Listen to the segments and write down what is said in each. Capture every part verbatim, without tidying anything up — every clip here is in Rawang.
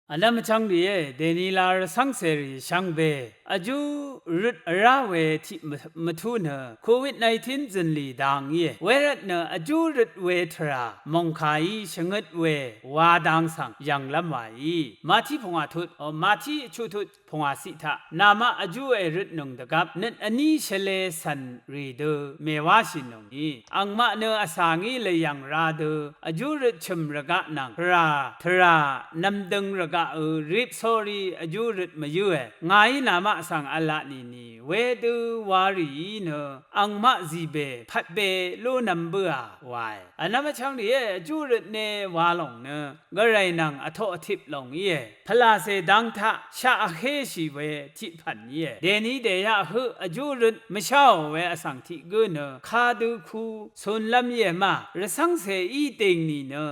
Vnvm vchvng rìé, dènila rvcv́ngcèrì shvngbe vjú røt vrá we tiq mvtú nø covid nineteen zø̀nlì dang íe. Wervtnø vjú røt we tvrà mòngkàí shvngøt we wa dang svng yv̀nglv́m wàí. Mati pungwà tut, o, Mati vchuq tut pungwà ciq taq, namaq vjú èrøtnøng dvgvp nøt vní shvlē cv̀n rì dø mèwáshìnøng í. Angmaq nø vsvng í lèyv̀ng ra dø vjú røt chø̀m rvgaq nvng tvrà tvrà nv̀mdøng rvgaqø rip sórí vjú røt mvyǿe. Ngàí namaq svng v̄la nìni wedø wa rìí nø angmaq zìbè pvtbe lúnv̄m bǿà wae. Vnvm vchvng rìé, vjú røtne wa lòng nø gvray nvng vtoq vtip lòng íe. Pvlàcè dang taq shaq vhéshì we tiq pv̀n íe. Dèni dèyaq høq vjú røt mvsháò we vsvng tiq gǿ nø kadø ku cunlv́m íe ma. Rvcv́ngcè í dìng nìnø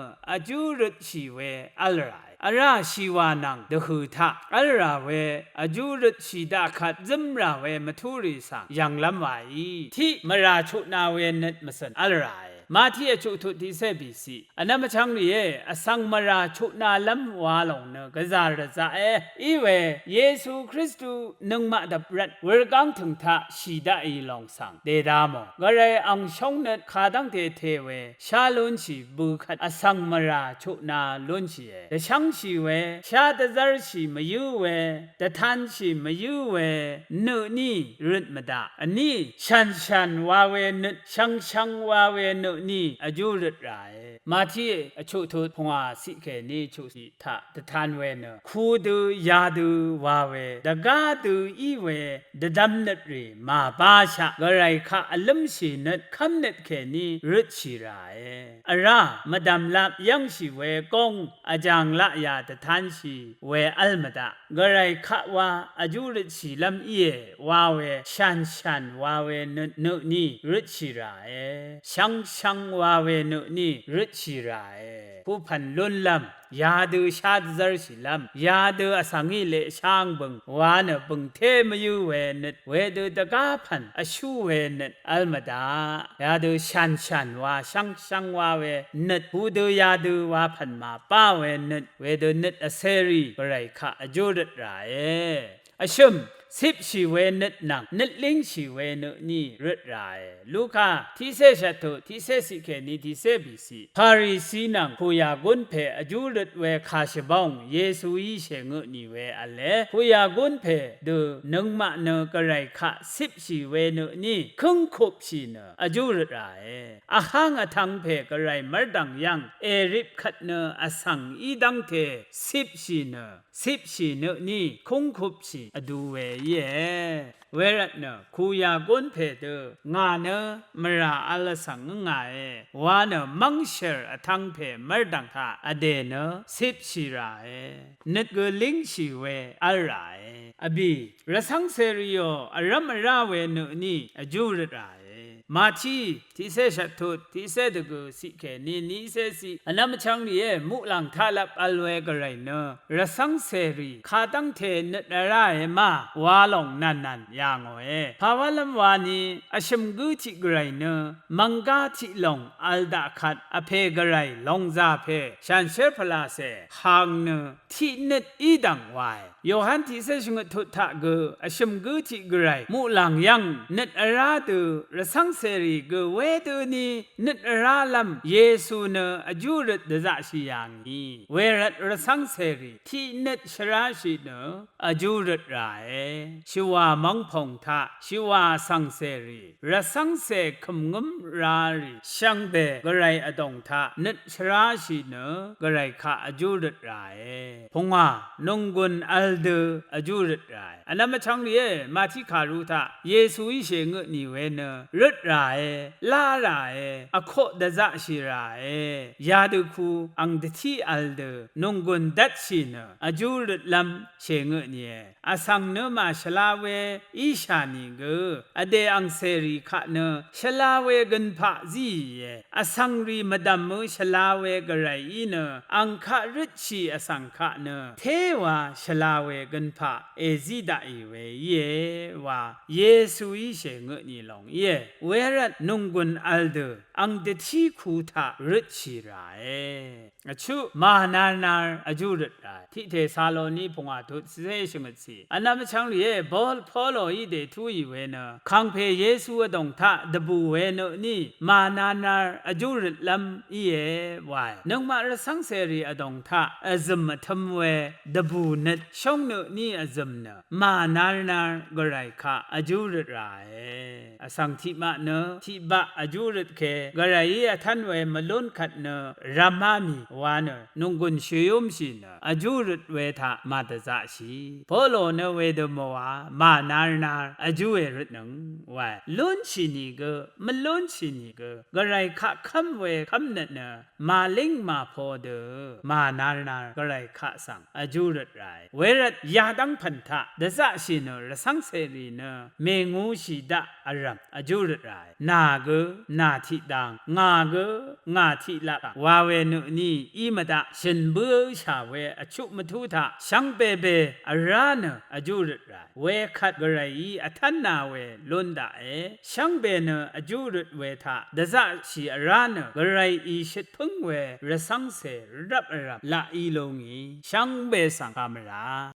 vjú røtshì we v́l ràe. Vrá shìwà nvng dvhø̀ taq v́l rà we vjú røtshì daq kvt zǿm rà we mvtúrì svng yv̀nglv́m wàí. Tiq mvrà chutna we nøt mvcø̀n v́l ràe. Mati vchuq tut tiqcé bìciq. Vnvm vchvng rìé, vsvng mvrà chutnalv́m wa lòng nø gvzà rvzaqé. Iwe Yesu Kristu nøngmaq dvp rvt wurgáng tø̀ng taq shì daqì lòng svng dèda mò. Gvray ang shóngnøt kadv́ngte te we shá lúnshì bø kvt vsvng mvrà chutna lúnshìe. Dvshv́ngshì we, shá dvzv́rshì mvyǿ we, dvtanshì mvyǿ we nø tní røt mvdaq. Vní shànshàn wa we nøt, shvngshvng wa we nø tní vjú røt ràe. Mati vchuq tut pungwà ciq kèní chuq ciq taq dvtan we nø, ku dø ya dø wa we, dvgá dø í we, dvdvm nøt rì màbáshaq, gvray kaq vlǿmshì nøt kv́mnøt kèní røtshì ràe. Vrá mvdv̀m lap yv́ngshì we góng vjàng laqyà dvtanshì we v́l mvdaq. Gvray kaq wa vjú røtshìlv́m íe wa we, shànshàn wa we nøt nø tní røtshì ràe. Shvngshvng wa we nø tní røtshì ràe. Kupv̀n lúnlv́m, yadø shá dvzv́rshìlv́m, yadø vsvng í leq sháng bø̀ng wa nø bø̀ngté mvyǿ we nøt, wedø dvgá pv̀n vshú we nøt v́l mvdaq. Yadø shànshàn wa, shvngshvng wa we nøt, ku dø yadø wa pv̀n màbá we nøt, wedø nøt vcé rì gvray kaq vjú røt ràe. Vshø̀m cipshì we nøt nvng nøt língshì we nø tní røt ràe. Luka tiqcé shvt tut tiqcé ciq kèní tiqcé bìciq. Parisi nvng kuyà gún pè vjú røt we kàshvbóng Yesuí shèngø nì we v̄le. Kuyà gún pè dø nøngmaq nø gvray kaq cipshì we nø tní kǿngkupshì nø vjú røt ràe. Vháng vtv̄ng pè gvray mv́rdv̀ng yv́ng èrip kvt nø vsvng í dv́ngte cipshì nø cipshì nø tní kúngkupshì vdu we íe. Wervtnø kuyà gún pè dø ngà nø mvrà v̄l vsvng ngàe wa nø mv́ngshèr vtv̄ng pè mv́rdv̀ng taq vdè nø cipshì ràe. Nøt gø língshì we v́l ràe. Vbì rvcv́ngcèrìò vrv́m vrá we nø tní vjú røt ràe. Mati tiqcé shvt tut tiqcé dvgø̀ ciq kèní niqcé ciq. Vnvm vchvng rìé, muqlàng taqlvp vl we gvray nø rvcv́ngcèrì kadv́ngte nøt vráe ma wa lòng nànnàn yà ngòe. Pàwálv́m wani vshø̀m gǿ tiq gvray nø mv̀nggá tiq lòng vl daq kvt vpè gvray lòngzà pè shànshér pvlàcè hang nø tiq nøt í dv̀ng wae. Yohan tiqcé shvngøt tut taq gø vshø̀m gǿ tiq gvray muqlàng yv́ng nøt vrá dø rvcv́ngcèrì gø wedøni nøt vrálv́m Yesu nø vjú røt dvzaqshì yà ngì. Wervt rvcv́ngcèrì tiq nøt shvráshì nø vjú røt ràe. Shvwà mv́ngpòng taq shvwà vsvng cèrì rvcv́ngcè kø̀mngǿm rarì shvngbe gvray vdòng taq nøt shvráshì nø gvray kaq vjú røt ràe. Pungwà nònggùn vl dø vjú røt ràe. Vnvm vchvng rìé, màtí kàru taq Yesuí shèngø nì we nø røt ràe, lá ràe, vkoq dvzaqshì ràe. Yadø ku ang dvtí vl dø nònggùn dvtshì nø vjú røtlv́m shèngø nìe. Vsvng nø màshvla we íshà nìgø vdè angcèrì kaq nø shvla we gønpaq zíìe. Vsvngrì mvdv̀mø shvla we gvrayí nø ang kaq røtshì vsvng kaq nø téwa shvla we gønpaq èzí daqì we íe wa Yesuí shèngø nì lòng íe. Wervt nònggùn vl dø ang dvtí ku taq røtshì ràe. Vchuq mànarnar vjú røt ràe. Tiq Tesaloni pungwà tut cé shvngøt cì. Vnvm vchvng rìé, Pol, Poloí dètúì we nø kàngpè Yesu vdòng taq dvbù we nø tní mànarnar vjú røtlv́m íe wae. Nøngmaq rvcv́ngcèrì vdòng taq vzø̀m vtø̄m we dvbù nøt shóng nø tní vzø̀m nø mànarnar Gvray kaq vjú røt ràe. Vsvng tiqmaq nø tiqbaq vjú røt ke Gvrayí vtv́n we mvlún kvt nø rvmá mì wa nø nònggùn shvyúmshì nø vjú røt we taq màdvzaqshì. Polo nø wedø mòwa mànarnar vjúe røtnøng wae. Lúnshì nìgø mvlúnshì nìgø Gvray kaq kv́m we kv́mnøt nø màlíng màpo dø mànarnar Gvray kaq svng vjú røt ràe. Wervt yadv́ng pv̀n taq dvzaqshì nø rvcv́ngcèrì nø mèngúshì daq vrv̀m vjú røt ràe. Nà gø nà tiqdang, ngà gø ngà tiqlaq wa we nø tní í mvdaq shø̀n bǿshà we vchuq mvtú taq shvngbe be vrá nø vjú røt ràe. Wekvt Gvrayí vtv́nna we lún daqe. Shvngbe nø vjú røt we taq dvzaqshì vrá nø Gvrayí shøtpǿng we rvcv́ngcè rvp vrv̀m laq í lúngì shvngbe svng kà mvrà